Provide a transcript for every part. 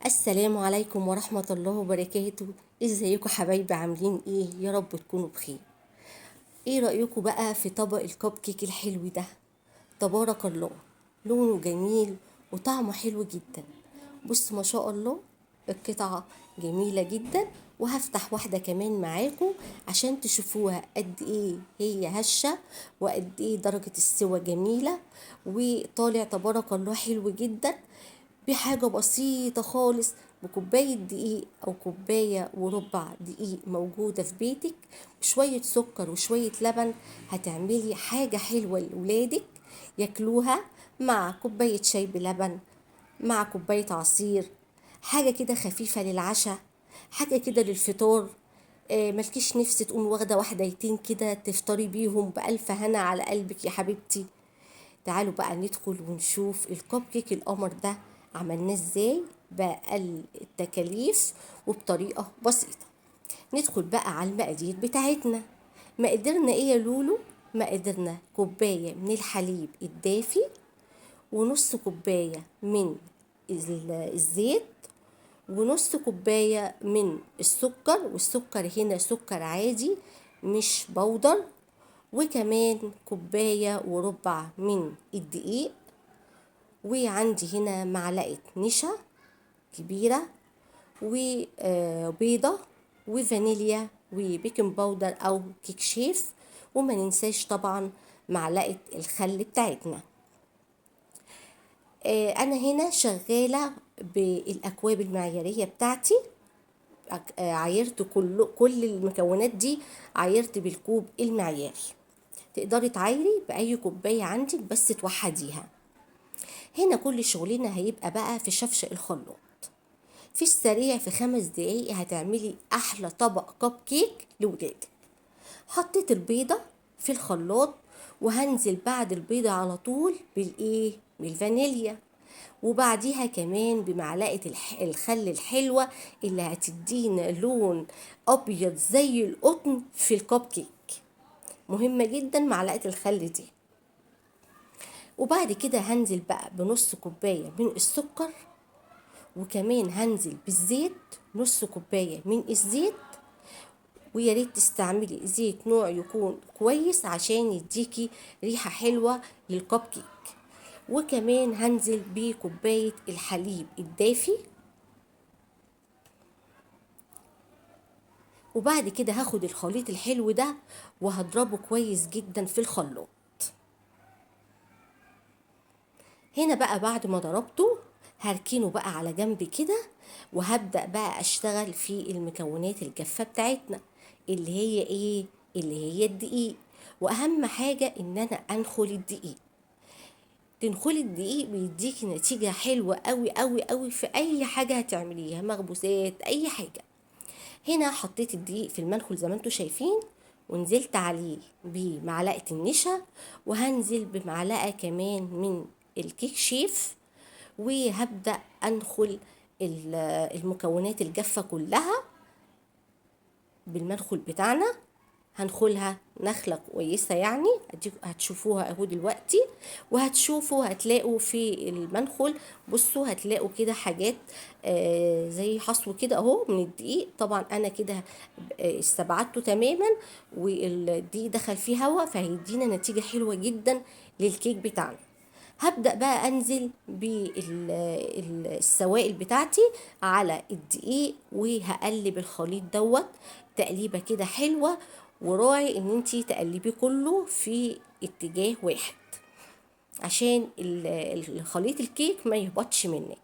السلام عليكم ورحمة الله وبركاته. ازيكم حبايبي؟ عاملين ايه؟ يا رب تكونوا بخير. ايه رأيكم بقى في طبق الكب كيك الحلو ده؟ تبارك الله، لونه جميل وطعمه حلو جدا. بصوا ما شاء الله القطعة جميلة جدا، وهفتح واحدة كمان معاكم عشان تشوفوها قد ايه هي هشة وقد ايه درجة السوى جميلة وطالع تبارك الله حلو جدا. بحاجة بسيطة خالص، بكوباية دقيق أو كوباية وربع دقيق موجودة في بيتك، وشوية سكر وشوية لبن، هتعملي حاجة حلوة لولادك ياكلوها مع كوباية شاي بلبن، مع كوباية عصير، حاجة كده خفيفة للعشاء، حاجة كده للفطار. مالكيش نفس تقوم واخدة واحدتين كده تفطري بيهم بألف هنا على قلبك يا حبيبتي. تعالوا بقى ندخل ونشوف الكب كيك القمر ده عملناه ازاي بأقل التكاليف وبطريقة بسيطة. ندخل بقى على المقادير بتاعتنا. مقاديرنا ايه يا لولو؟ مقاديرنا كوباية من الحليب الدافي، ونص كوباية من الزيت، ونص كوباية من السكر، والسكر هنا سكر عادي مش بودر، وكمان كوباية وربع من الدقيق، وعندي هنا معلقة نشا كبيرة، وبيضة، وفانيليا، و baking powder أو كيك شيف، وما ننساش طبعا معلقة الخل بتاعتنا. أنا هنا شغالة بالأكواب المعيارية بتاعتي، عايرت كل المكونات دي، عايرت بالكوب المعياري. تقدري تعايري بأي كوباية عندك بس توحديها. هنا كل شغلنا هيبقى بقى في شفشق الخلاط في السريع، في 5 دقايق هتعملي احلى طبق كب كيك لولادك. حطيت البيضة في الخلاط، وهنزل بعد البيضة على طول بالايه؟ بالفانيليا، وبعديها كمان بمعلقة الخل الحلوة اللي هتدينا لون ابيض زي القطن في الكب كيك. مهمة جدا معلقة الخل دي. وبعد كده هنزل بقى بنص كوباية من السكر، وكمان هنزل بالزيت نص كوباية من الزيت، ويا ريت تستعملي زيت نوع يكون كويس عشان يديكي ريحة حلوة للكب كيك. وكمان هنزل بكوباية الحليب الدافي. وبعد كده هاخد الخليط الحلو ده وهضربه كويس جدا في الخلاط. هنا بقى بعد ما ضربته هركنه بقى على جنب كده، وهبدأ بقى اشتغل في المكونات الجافة بتاعتنا اللي هي ايه؟ اللي هي الدقيق. واهم حاجة ان انا انخل الدقيق. تنخلي الدقيق بيديكي نتيجة حلوة قوي قوي قوي في اي حاجة هتعمليها، مخبوزات اي حاجة. هنا حطيت الدقيق في المنخل زي ما انتوا شايفين، ونزلت عليه بمعلقة النشا، وهنزل بمعلقة كمان من الكيك شيف، وهبدأ أنخل المكونات الجافة كلها بالمنخل بتاعنا. هنخلها نخلة كويسة يعني، هتشوفوها اهو دلوقتي، وهتشوفوا هتلاقوا في المنخل، بصوا هتلاقوا كده حاجات زي حصو كده اهو من الدقيق. طبعا انا كده استبعدته تماما، والدقيق دخل فيه هوا، فهيدينا نتيجة حلوة جدا للكيك بتاعنا. هبدأ بقى أنزل بالسوائل بتاعتي على الدقيق، وهقلب الخليط دوت تقليبة كده حلوة، وراعي ان انتي تقلبيه كله في اتجاه واحد عشان الخليط الكيك ما يهبطش منك.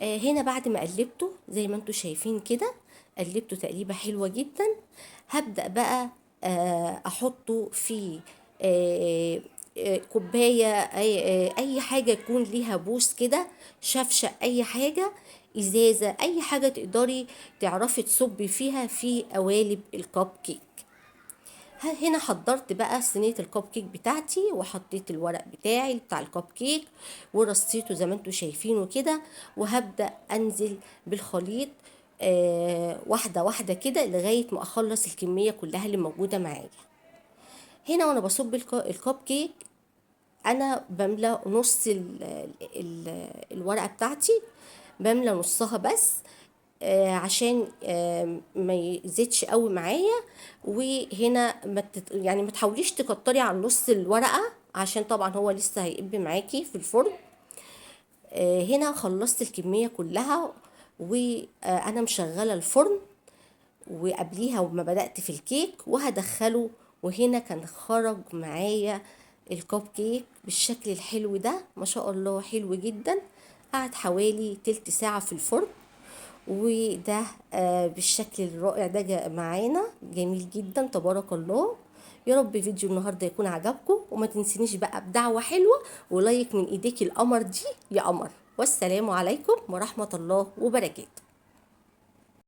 هنا بعد ما قلبته زي ما انتوا شايفين كده، قلبته تقليبة حلوة جدا. هبدأ بقى احطه في كوباية، أي حاجة يكون ليها بوس كده، شفشق، أي حاجة، إزازة، أي حاجة تقدري تعرفي تصبي فيها في قوالب الكب كيك. هنا حضرت بقى صينية الكب كيك بتاعتي، وحطيت الورق بتاعي بتاع الكب كيك ورصيته زي ما انتوا شايفينه كده، وهبدأ أنزل بالخليط واحدة واحدة كده لغاية ما أخلص الكمية كلها اللي موجودة معايا. هنا وانا بصب الكب كيك انا بملى نص الورقه بتاعتي، بملى نصها بس عشان ما يزيدش قوي معايا. وهنا يعني ما تحاوليش تكتري على نص الورقة، عشان طبعا هو لسه هيقب معاكي في الفرن. هنا خلصت الكمية كلها، وانا مشغله الفرن وقبليها وما بدأت في الكيك وهدخله. وهنا كان خرج معايا الكب كيك بالشكل الحلو ده، ما شاء الله حلو جدا. قعد حوالي تلت ساعة في الفرن، وده بالشكل الرائع ده معانا، جميل جدا تبارك الله. يا رب فيديو النهارده يكون عجبكم، وما تنسينيش بقى بدعوة حلوة ولايك من ايديكي القمر دي يا قمر. والسلام عليكم ورحمة الله وبركاته.